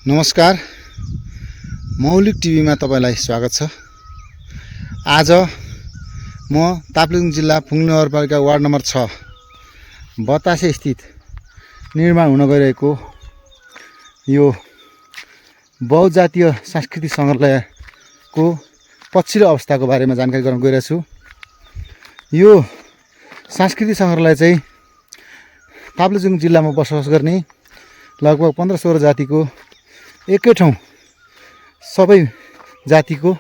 नमस्कार, मौलिक टिभीमा तपाईलाई स्वागत छ। आज म ताप्लेजुङ जिल्ला फुङ्ली नगरपालिका वार्ड नम्बर 6 बतासे स्थित निर्माण हुन गइरहेको यो बहुजातीय सांस्कृतिक सङ्ग्रहालयको पछिल्लो अवस्थाको बारेमा जानकारी गराउन गइरहेको छु। यो सांस्कृतिक सङ्ग्रहालय चाहिँ ताप्लेजुङ जिल्लामा बसोबास गर्ने लगभग 15-16 जातिको एकै ठाउँ सबै जातिको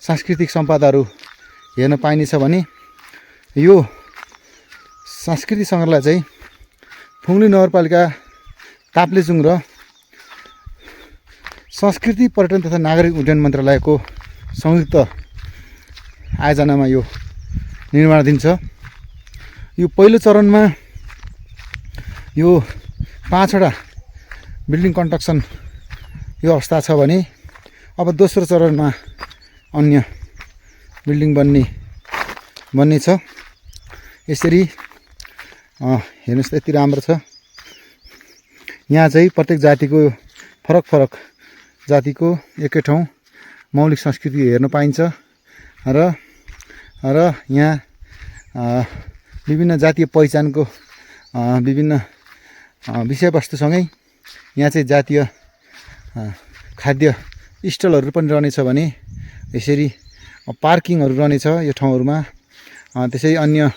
सांस्कृतिक सम्पदाहरू हेर्न पाइनेछ भने यो सांस्कृतिक सङ्ग्रहालय चाहिँ फुङ्ली नगरपालिका ताप्लेजुङ र संस्कृति पर्यटन तथा नागरिक उड्डयन मन्त्रालयको संयुक्त आयोजनामा यो निर्माणाधीन छ। यो पहिलो चरणमा यो 5वटा बिल्डिङ कन्स्ट्रक्सन यो अवस्था छ भने अब दोस्रो चरणमा अन्य बिल्डिङ बन्ने छ। यसरी हेर्नुहोस् यति राम्रो छ। यहाँ चाहिँ प्रत्येक जातिको फरक जातिको एकै ठाउँ मौलिक संस्कृति हेर्न पाइन्छ र यहाँ विभिन्न जातीय पहिचानको विभिन्न विषयवस्तुसँगै यहाँ चाहिँ जातीय खाद्य स्टलहरू पनि रहनेछ भने यसरी पार्किङहरू रहनेछ यो ठाउँहरूमा। त्यसै अन्य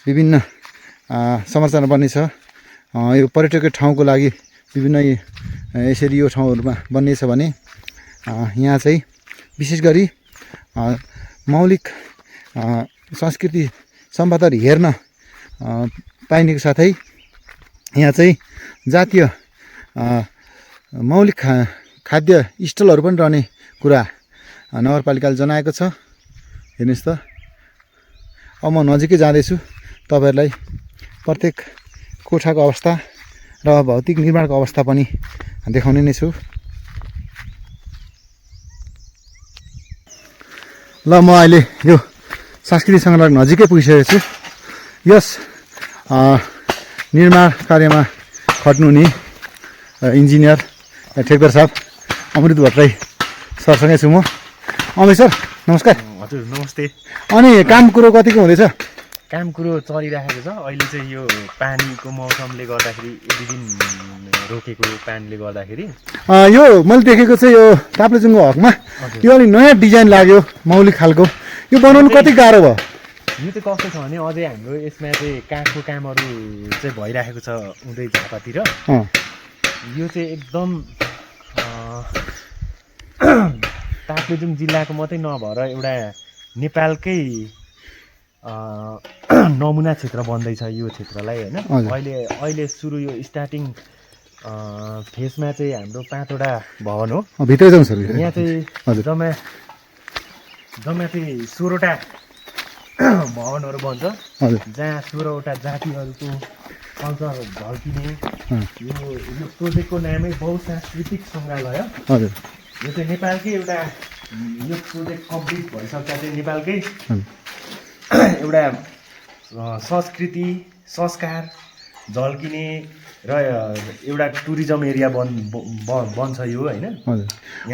विभिन्न संरचना बन्नेछ। यो पर्यटकीय ठाउँको लागि विभिन्न यसरी यो ठाउँहरूमा बन्नेछ भने यहाँ चाहिँ विशेष गरी मौलिक संस्कृति सम्पदाहरू हेर्न पाइनेको साथै यहाँ चाहिँ जातीय मौलिक खाद्य स्टलहरू पनि रहने कुरा नगरपालिकाले जनाएको छ। हेर्नुहोस् त, अब म नजिकै जाँदैछु, तपाईँहरूलाई प्रत्येक कोठाको अवस्था र भौतिक निर्माणको अवस्था पनि देखाउने नै छु। ल, म अहिले यो सांस्कृतिक सङ्ग्रहालय नजिकै पुगिसकेको छु। यस निर्माण कार्यमा खट्नुहुने इन्जिनियर ठेकदार साहब अमृत भट्टराई सरसँगै छु म। अमृत सर नमस्कार। हजुर नमस्ते। अनि काम कुरो कतिको हुँदैछ? काम कुरो चलिरहेको छ। अहिले चाहिँ यो पानीको मौसमले गर्दाखेरि एक दिन रोकेको पानीले गर्दाखेरि यो मैले देखेको चाहिँ यो ताप्लेजुङको हकमा यो अलिक नयाँ डिजाइन लाग्यो, मौलिक खालको। यो बनाउनु कति गाह्रो भयो? यो चाहिँ कस्तो छ भने अझै हाम्रो यसमा चाहिँ काठको कामहरू चाहिँ भइरहेको छ उँधै झापातिर। यो चाहिँ एकदम ताप्लेजुङ जिल्लाको मात्रै नभएर एउटा नेपालकै नमुना क्षेत्र बन्दैछ यो क्षेत्रलाई, होइन। अहिले सुरु यो स्टार्टिङ फेसमा चाहिँ हाम्रो 5वटा भवन हो। भित्र जाउँ सर। यहाँ चाहिँ जम्मा चाहिँ 16वटा भवनहरू बन्छ, जहाँ 16वटा जातिहरूको कल्चर झल्किने। यो प्रोजेक्टको नामै बहुसांस्कृतिक सङ्ग्रहालय। हजुर, यो चाहिँ नेपालकै एउटा, यो प्रोजेक्ट कम्प्लिट भइसक्दा चाहिँ नेपालकै एउटा संस्कृति संस्कार झल्किने र एउटा टुरिज्म एरिया बन्छ यो, होइन।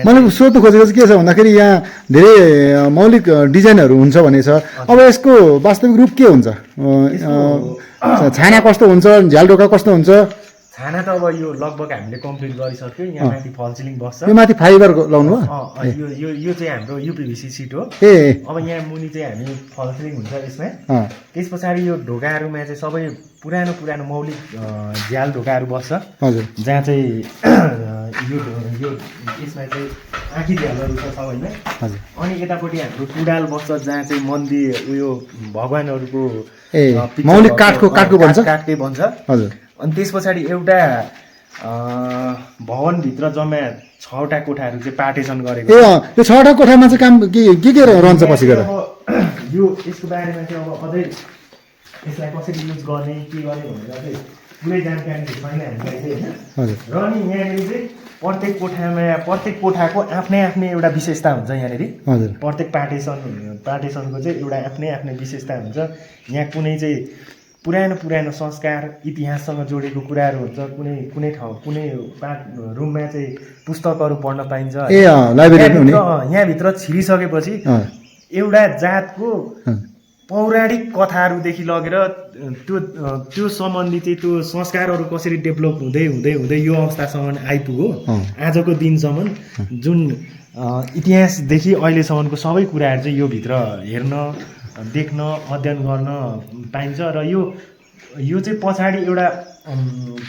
मैले सोध्नु खोजेको चाहिँ के छ भन्दाखेरि यहाँ धेरै मौलिक डिजाइनहरू हुन्छ भने छ। अब यसको वास्तविक रूप के हुन्छ? छाना कस्तो हुन्छ? झ्यालढोका कस्तो हुन्छ? छाना त अब यो लगभग हामीले कम्प्लिट गरिसक्यो। यहाँ माथि फल सिलिङ बस्छ। यो माथि फाइबर लाउनु हो? यो चाहिँ हाम्रो युपिभिसी सिट हो। अब यहाँ मुनि चाहिँ हामी फल सिलिङ हुन्छ यसमा। त्यस पछाडि यो ढोकाहरूमा चाहिँ सबै पुरानो मौलिक झ्याल ढोकाहरू बस्छ। हजुर, जहाँ चाहिँ यो यसमा चाहिँ आँखी झ्यालहरू छ सबैमा। हजुर, अनि यतापट्टि हाम्रो टुडाल बस्छ, जहाँ चाहिँ मन्दिर उयो भगवानहरूको मौलिक काठको बन्छ, काठकै बन्छ। हजुर, अनि त्यस पछाडि एउटा भवनभित्र जम्मा 6वटा कोठाहरू चाहिँ पार्टेसन गरेको। यो 6वटा कोठामा चाहिँ काम के रहन्छ पछि गएर? यो यसको बारेमा चाहिँ अब अझै यसलाई कसरी युज गर्ने के गर्ने भनेर चाहिँ पुरै जानकारी छैन हामीलाई चाहिँ, होइन। र अनि यहाँनिर चाहिँ प्रत्येक कोठाको आफ्नै एउटा विशेषता हुन्छ यहाँनिर। प्रत्येक पार्टेसनको चाहिँ एउटा आफ्नै विशेषता हुन्छ। यहाँ कुनै चाहिँ पुरानो संस्कार इतिहाससँग जोडेको कुराहरू हुन्छ कुनै ठाउँ कुनै रुममा चाहिँ पुस्तकहरू पढ्न पाइन्छ यहाँभित्र छिरिसकेपछि एउटा जातको पौराणिक कथाहरूदेखि लगेर त्यो सम्बन्धी चाहिँ त्यो संस्कारहरू कसरी डेभलप हुँदै हुँदै हुँदै यो अवस्थासम्म आइपुग्यो आजको दिनसम्म जुन इतिहासदेखि अहिलेसम्मको सबै कुराहरू चाहिँ यो भित्र हेर्न देख्न अध्ययन गर्न पाइन्छ र यो चाहिँ पछाडि एउटा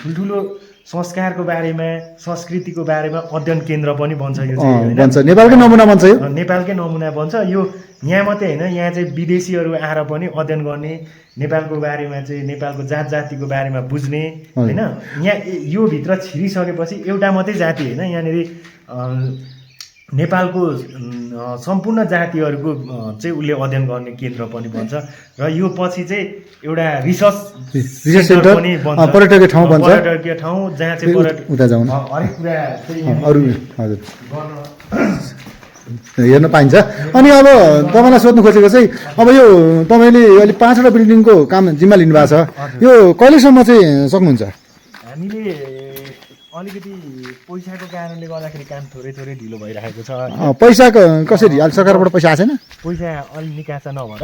ठुल्ठुलो संस्कारको बारेमा संस्कृतिको बारेमा अध्ययन केन्द्र पनि बन्छ यो चाहिँ बन्छ नेपालकै नमुना बन्छ यो नेपालकै नमुना बन्छ यो यहाँ मात्रै होइन यहाँ चाहिँ विदेशीहरू आएर पनि अध्ययन गर्ने नेपालको बारेमा चाहिँ नेपालको जात जातिको बारेमा बुझ्ने होइन यहाँ यो भित्र छिरिसकेपछि एउटा मात्रै जाति होइन यहाँनिर नेपालको सम्पूर्ण जातिहरूको चाहिँ उसले अध्ययन गर्ने केन्द्र पनि बन्छ र यो पछि चाहिँ एउटा रिसर्च सेन्टर पनि बन्छ पर्यटकीय ठाउँ बन्छ पर्यटकीय ठाउँ जहाँ चाहिँ उता जाउँ हरेक कुरा अरू हजुर हेर्न पाइन्छ अनि अब तपाईँलाई सोध्नु खोजेको चाहिँ अब यो तपाईँले अहिले 5वटा बिल्डिङको काम जिम्मा लिनुभएको छ यो कहिलेसम्म चाहिँ सक्नुहुन्छ हामीले अलिकति पैसाको कारणले गर्दाखेरि काम थोरै ढिलो भइरहेको छ पैसा कसरी अहिले सरकारबाट पैसा आएको छैन पैसा अलि निकासा नभएर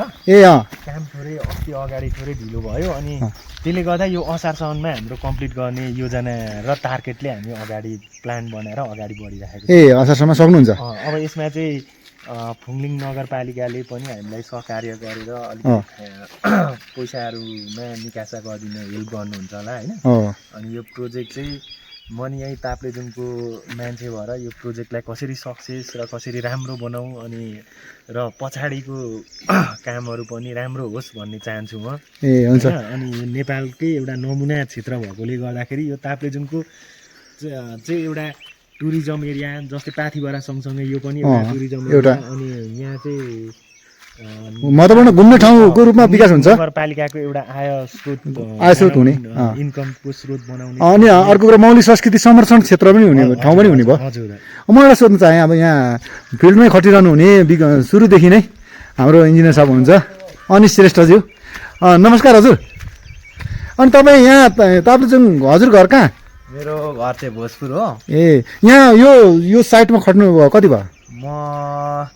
काम थोरै अस्ति अगाडि थोरै ढिलो भयो अनि त्यसले गर्दा यो असारसम्ममा हाम्रो कम्प्लिट गर्ने योजना र टार्गेटले हामी अगाडि प्लान बनाएर अगाडि बढिरहेको छ असारसम्म सक्नुहुन्छ अब यसमा चाहिँ फुङलिङ नगरपालिकाले पनि हामीलाई सहकार्य गरेर अलिक पैसाहरूमा निकासा गरिदिन हेल्प गर्नुहुन्छ होला होइन अनि यो प्रोजेक्ट चाहिँ म नि यहीँ ताप्लेजुङको मान्छे भएर यो प्रोजेक्टलाई कसरी सक्सेस र कसरी राम्रो बनाऊँ अनि र पछाडिको कामहरू पनि राम्रो होस् भन्ने चाहन्छु म हुन्छ अनि नेपालकै एउटा नमुना क्षेत्र भएकोले गर्दाखेरि यो ताप्लेजुङको चाहिँ एउटा टुरिज्म एरिया जस्तै पाथिभरा सँगसँगै यो पनि एउटा टुरिज्म एरिया अनि यहाँ चाहिँ महत्त्वपूर्ण घुम्ने ठाउँको रूपमा विकास हुन्छ नगरपालिकाको एउटा आय स्रोत हुने इन्कमको स्रोत बनाउने अनि अर्को कुरा मौलिक संस्कृति संरक्षण क्षेत्र पनि हुने ठाउँ पनि हुने भयो म एउटा सोध्न चाहेँ अब यहाँ फिल्डमै खटिरहनु हुने सुरुदेखि नै हाम्रो इन्जिनियर साहब हुनुहुन्छ अनिश श्रेष्ठज्यू नमस्कार हजुर अनि तपाईँ यहाँ ताप्लेजुङ हजुर घर कहाँ मेरो घर चाहिँ भोजपुर हो यहाँ यो साइटमा खट्नु भयो कति भयो म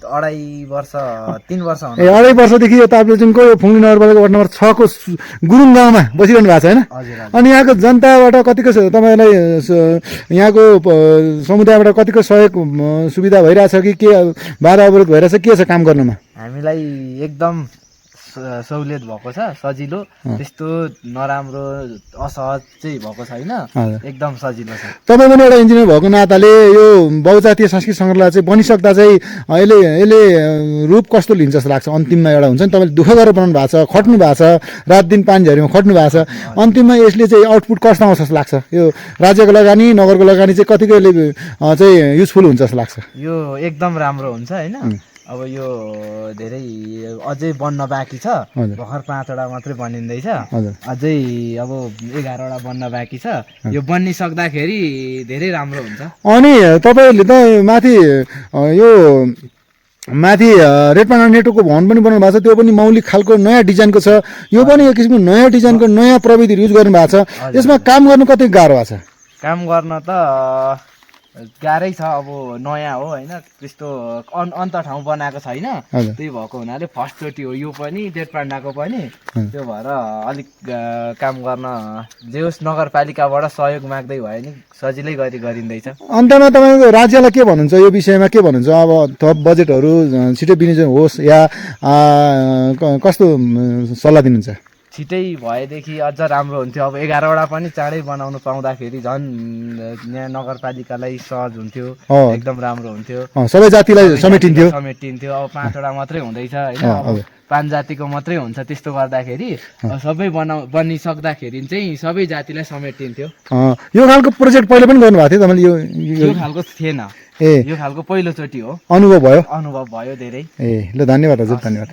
2.5 वर्ष 3 वर्ष 2.5 वर्षदेखि यो ताप्लेजुङको यो फुङलिङ नगरपालिका वार्ड नम्बर 6 को गुरुङ गाउँमा बसिरहनु भएको छ होइन अनि यहाँको जनताबाट कतिको तपाईँलाई यहाँको समुदायबाट कतिको सहयोग सुविधा भइरहेछ कि के बाधा अवरोध भइरहेछ के छ काम गर्नमा हामीलाई एकदम सहुलियत भएको छ सजिलो त्यस्तो नराम्रो असहज चाहिँ भएको छैन एकदम सजिलो छ तपाईँ पनि एउटा इन्जिनियर भएको नाताले यो बहुजातीय सांस्कृतिक सङ्ग्रहालय चाहिँ बनिसक्दा चाहिँ यसले रूप कस्तो लिन्छ जस्तो लाग्छ अन्तिममा एउटा हुन्छ नि तपाईँले दुःख गरेर बनाउनु भएको छ खट्नु भएको छ रात दिन पानी झरीमा खट्नु भएको छ अन्तिममा यसले चाहिँ आउटपुट कस्तो आउँछ जस्तो लाग्छ यो राज्यको लगानी नगरको लगानी चाहिँ कतिको यसले चाहिँ युजफुल हुन्छ जस्तो लाग्छ यो एकदम राम्रो हुन्छ होइन अब यो धेरै अझै बन्न बाँकी छ भर्खर 5वटा मात्रै बनिँदैछ अझै अब 11वटा बन्न बाँकी छ यो बनिसक्दाखेरि धेरै राम्रो हुन्छ अनि तपाईँले त माथि रेड पान्डा नेटवर्कको भवन पनि बनाउनु भएको छ त्यो पनि मौलिक खालको नयाँ डिजाइनको छ यो पनि एक किसिमको नयाँ डिजाइनको नयाँ प्रविधिहरू युज गर्नु भएको छ यसमा काम गर्नु कति गाह्रो भएको छ काम गर्न त गाह्रै छ अब नयाँ हो होइन त्यस्तो अन्त ठाउँ बनाएको छैन त्यही भएको हुनाले फर्स्टचोटि हो यो पनि रेड पान्डाको पनि त्यो भएर अलिक काम गर्न जे होस् नगरपालिकाबाट सहयोग माग्दै भयो नि सजिलै गरिँदैछ अन्तमा तपाईँको राज्यलाई के भन्नुहुन्छ यो विषयमा के भन्नुहुन्छ अब थप बजेटहरू छिटो विनियोजन होस् या कस्तो सल्लाह दिनुहुन्छ छिटै भएदेखि अझ राम्रो हुन्थ्यो अब 11वटा पनि चाँडै बनाउनु पाउँदाखेरि झन् यहाँ नगरपालिकालाई सहज हुन्थ्यो एकदम राम्रो हुन्थ्यो सबै जातिलाई समेटिन्थ्यो अब 5वटा मात्रै हुँदैछ होइन अब 5 जातिको मात्रै हुन्छ त्यस्तो गर्दाखेरि सबै बनिसक्दाखेरि चाहिँ सबै जातिलाई समेटिन्थ्यो यो खालको प्रोजेक्ट पहिले पनि गर्नुभएको थियो तपाईँले यो खालको थिएन यो खालको पहिलोचोटि हो अनुभव भयो धेरै ल धन्यवाद हजुर धन्यवाद